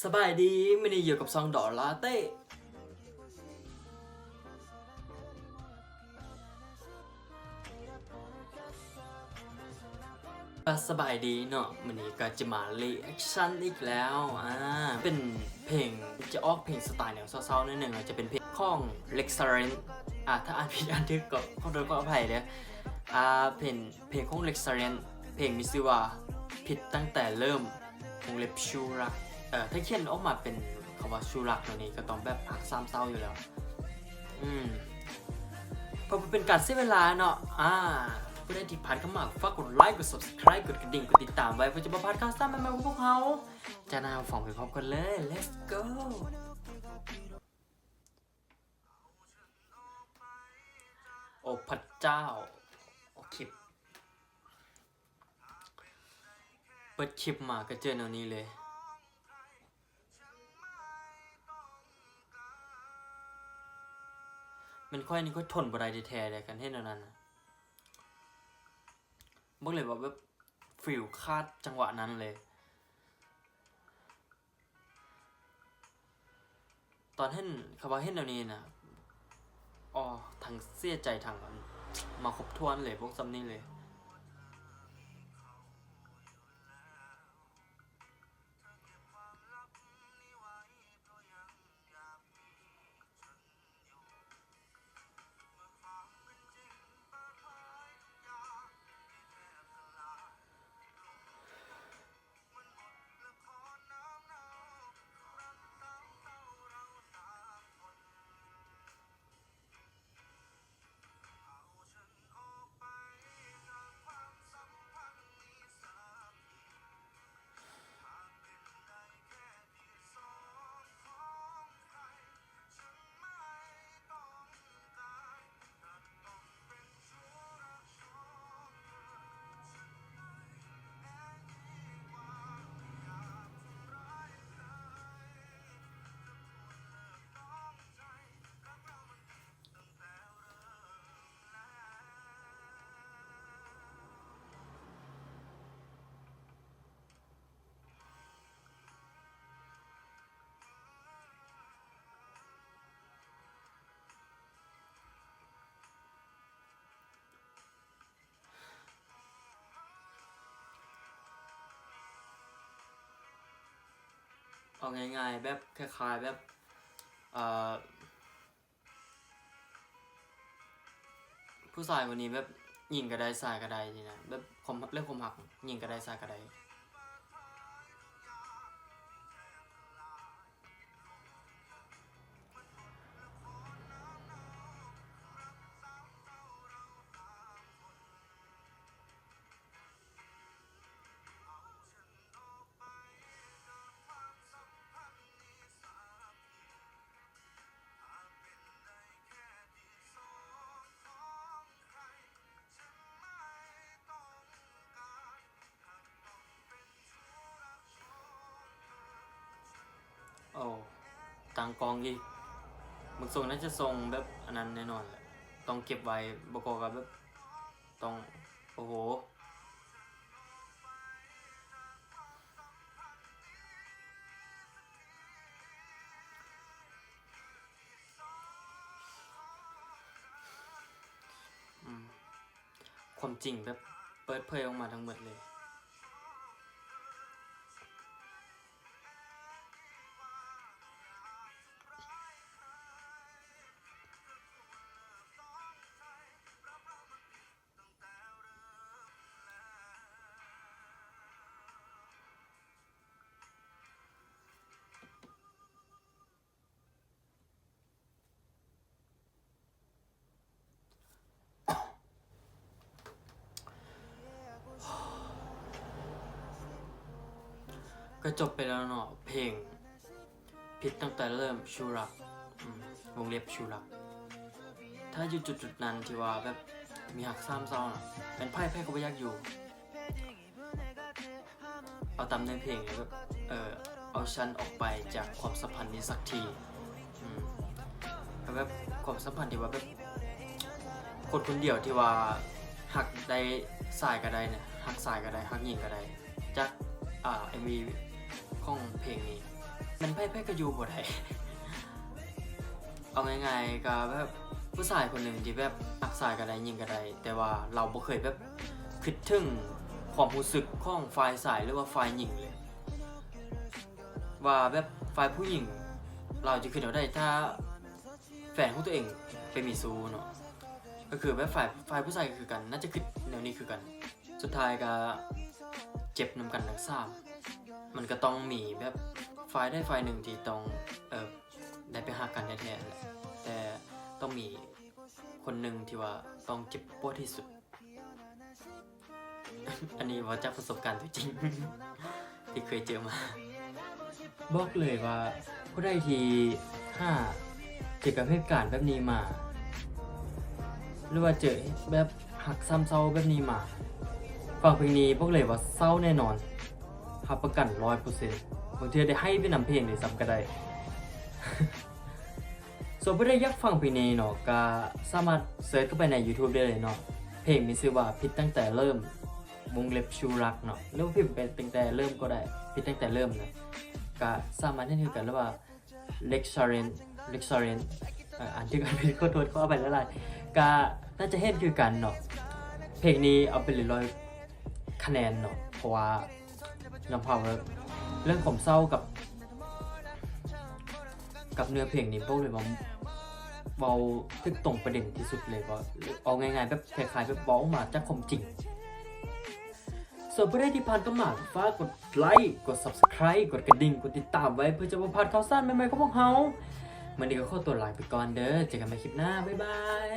ສະບາຍດີ ມື້ນີ້ຢູ່ກັບຊ່ອງດອລລາເຕ້ ກໍສະບາຍດີເນາະ ມື້ນີ້ກໍຈະມາຣີແອັກຊັນອີກແລ້ວ ອາ ເປັນເພງ ຈະອອກເພງສະໄຕແນວເສົ້າໆໜ້ອຍໜຶ່ງ ອາດຈະເປັນເພງຂອງເລັກຊາເຣນ ອາ ຖ້າອ່ານຜິດອ່ານຖືກກໍຂໍໂທດຂໍອະໄພເດີ້ ອາ ເປັນເພງຂອງເລັກຊາເຣນ ເພງມີຊື່ວ່າ ຜິດຕັ້ງແຕ່ເລີ່ມ ວົງເລັບ ຊູລັກ ເອີ ຖ້າຂຽນອອກມາເປັນຄຳວ່າ ຊູລັກ ແນວນີ້ກໍຕ້ອງແບບຮັກສາມເສົ້າຢູ່ແລ້ວ ອືມ ເພື່ອບໍ່ເປັນການເສຍເວລາເນາະ ອາ ຜູ້ໃດທີ່ຜ່ານເຂົ້າມາ ຝາກກົດໄລ ກົດຊັບສະຄຣາຍ ກົດກະດິ່ງ ກົດຕິດຕາມໄວ້ ເພື່ອຈະບໍ່ພາດຂ່າວສານໃໝ່ໆຂອງພວກເຮົາ ຈາກນັ້ນເຮົາຟັງເພງພ້ອມກັນເລີຍ ເລັດໂກ ໂອ້ພະເຈົ້າ ໂອ້ ຄລິບ ເປີດຄລິບມາກໍເຈີແນວນີ້ເລີຍ ແມ່ນຂ້ອຍນີ້ຂ້ອຍທົນບໍ່ໄດ້ແທ້ໆເດ້ ຄັນເຫັນແນວນັ້ນນະ ບອກເລີຍວ່າແບບ ຟີລຂາດຈັງຫວະນັ້ນເລີຍ. ຕອນເຫັນ ຄຳວ່າເຫັນແນວນີ້ນະ ອໍ ທັງເສຍໃຈ ທັງ ອັນ ມາຄົບຖ້ວນເລີຍ ພວກຊ່ຳນີ້ເລີຍ. ເອົາງ່າຍໆ ແບບຄ້າຍໆ ແບບ ເອີ ຜູ້ຊາຍຄົນນີ້ແບບ ຍິງກໍໄດ້ ຊາຍກໍໄດ້ນີ້ນະ ແບບຄວາມ ເລື່ອງຄວາມຮັກ ຍິງກໍໄດ້ ຊາຍກໍໄດ້. ໂອ້ ຕັ້ງກ້ອງອີກ ເບິ່ງຊົງໜ້າຈະຊົງແບບອັນນັ້ນແນ່ນອນແຫຼະ ຕ້ອງເກັບໄວ້ ບໍ່ກໍແບບ ຕ້ອງ ໂອ້ໂຫ. ອືມ ຄວາມຈິງແບບເປີດເຜີຍອອກມາທັງໝົດເລີຍ. ກໍຈົບໄປແລ້ວເນາະ ເພງ ຜິດຕັ້ງແຕ່ເລີ່ມ ຊູລັກ ອືມ ວົງເລັບ ຊູລັກ ຖ້າຢູ່ຈຸດໆນັ້ນທີ່ວ່າແບບມີຮັກສາມເສົ້ານະ ແມ່ນໃຜໆກໍບໍ່ຢາກຢູ່ ເອົາຕາມເນື້ອເພງເລີຍ ແບບ ເອີ ເອົາຊັ້ນອອກໄປຈາກຄວາມສຳພັນນີ້ສັກທີ ອືມ ແບບຄວາມສຳພັນທີ່ວ່າແບບ ຄົນຄົນດຽວທີ່ວ່າຮັກໄດ້ຊາຍກໍໄດ້ນະ ຮັກຊາຍກໍໄດ້ ຮັກຍິງກໍໄດ້ ຈາກ ອ່າ ເອັມວີຂອງເພງນີ້ ປັນໃຜໃຜກໍຢູ່ບໍ່ໄດ້. ເອົາງ່າຍໆ ກໍແບບຜູ້ຊາຍຄົນໜຶ່ງທີ່ແບບຮັກຊາຍກໍໄດ້ ຍິງກໍໄດ້ ແຕ່ວ່າລາວບໍ່ເຄີຍແບບຄິດເຖິງຄວາມຮູ້ສຶກຂອງຝ່າຍຊາຍ ຫຼືວ່າຝ່າຍຍິງເລີຍ ວ່າແບບຝ່າຍຜູ້ຍິງລາວຈະຄິດແນວໃດ ຖ້າແຟນຂອງຕົວເອງໄປມີຊູ້ເນາະ. ກໍຄືແບບຝ່າຍ ຝ່າຍຜູ້ຊາຍກໍຄືກັນ ໜ້າຈະຄິດແນວນີ້ຄືກັນ. ສຸດທ້າຍກໍເຈັບນຳກັນທັງສາມ. ມັນກໍຕ້ອງມີແບບຝ່າຍໃດຝ່າຍໜຶ່ງທີ່ຕ້ອງ ເອີ ໄດ້ໄປຮັກກັນແທ້ໆ ແຕ່ຕ້ອງມີຄົນໜຶ່ງທີ່ວ່າຕ້ອງເຈັບປວດທີ່ສຸດ. ອັນນີ້ເວົ້າຈາກປະສົບການຕົວຈິງ ທີ່ເຄີຍເຈີມາ. ບອກເລີຍວ່າຜູ້ໃດທີ່ຫາເຈີກັບເຫດການແບບນີ້ມາ ຫຼືວ່າເຈີແບບຮັກຊ້ຳເສົ້າແບບນີ້ມາ, ຟັງເພງນີ້ບອກເລີຍວ່າເສົ້າແນ່ນອນ ຮັບປະກັນຮ້ອຍເປີເຊັນ. ບາງເທື່ອໄດ້ໄຫ້ໄປນຳເພງດ້ວຍຊ້ຳກໍໄດ້. ສ່ວນຜູ້ໃດຢາກຟັງເພງນີ້ເນາະ ກໍສາມາດເສີດເຂົ້າໄປໃນ YouTube ໄດ້ເລີຍເນາະ. ເພງມີຊື່ວ່າ ຜິດຕັ້ງແຕ່ເລີ່ມ ວົງເລັບ ຊູ່ລັກເນາະ ຫຼືວ່າພິມໄປຕັ້ງແຕ່ເລີ່ມກໍໄດ້ ຜິດຕັ້ງແຕ່ເລີ່ມນະ ກໍສາມາດເຫັນຄືກັນ ຫຼືວ່າ Red Sirens Red Sirens ເອີ ອ່ານຖືກ ອ່ານຜິດ ຂໍໂທດ ຂໍອະໄພຫຼາຍໆ ກໍໜ້າຈະເຫັນຄືກັນເນາະ. ເພງນີ້ເອົາໄປເລີຍຮ້ອຍຄະແນນເນາະ ເພາະວ່າຍອມຮັບວ່າເລື່ອງຄວາມເສົ້າກັບ ກັບເນື້ອເພງນີ້ບອກເລີຍວ່າເວົ້າຖືກຕົງປະເດັນທີ່ສຸດເລີຍ ເວົ້າ ເວົ້າງ່າຍໆ ແບບຄ້າຍໆ ແບບເວົ້າອອກມາຈາກຄວາມຈິງ. ສ່ວນຜູ້ໃດທີ່ຜ່ານເຂົ້າມາ ກໍຝາກກົດໄລ ກົດ Subscribe ກົດກະດິ່ງ ກົດຕິດຕາມໄວ້ ເພື່ອຈະບໍ່ພາດຂ່າວສານໃໝ່ໆຂອງພວກເຮົາ. ມື້ນີ້ກໍຂໍຕົວລາໄປກ່ອນເດີ ເຈີກັນໃໝ່ຄລິບໜ້າ ບາຍບາຍ.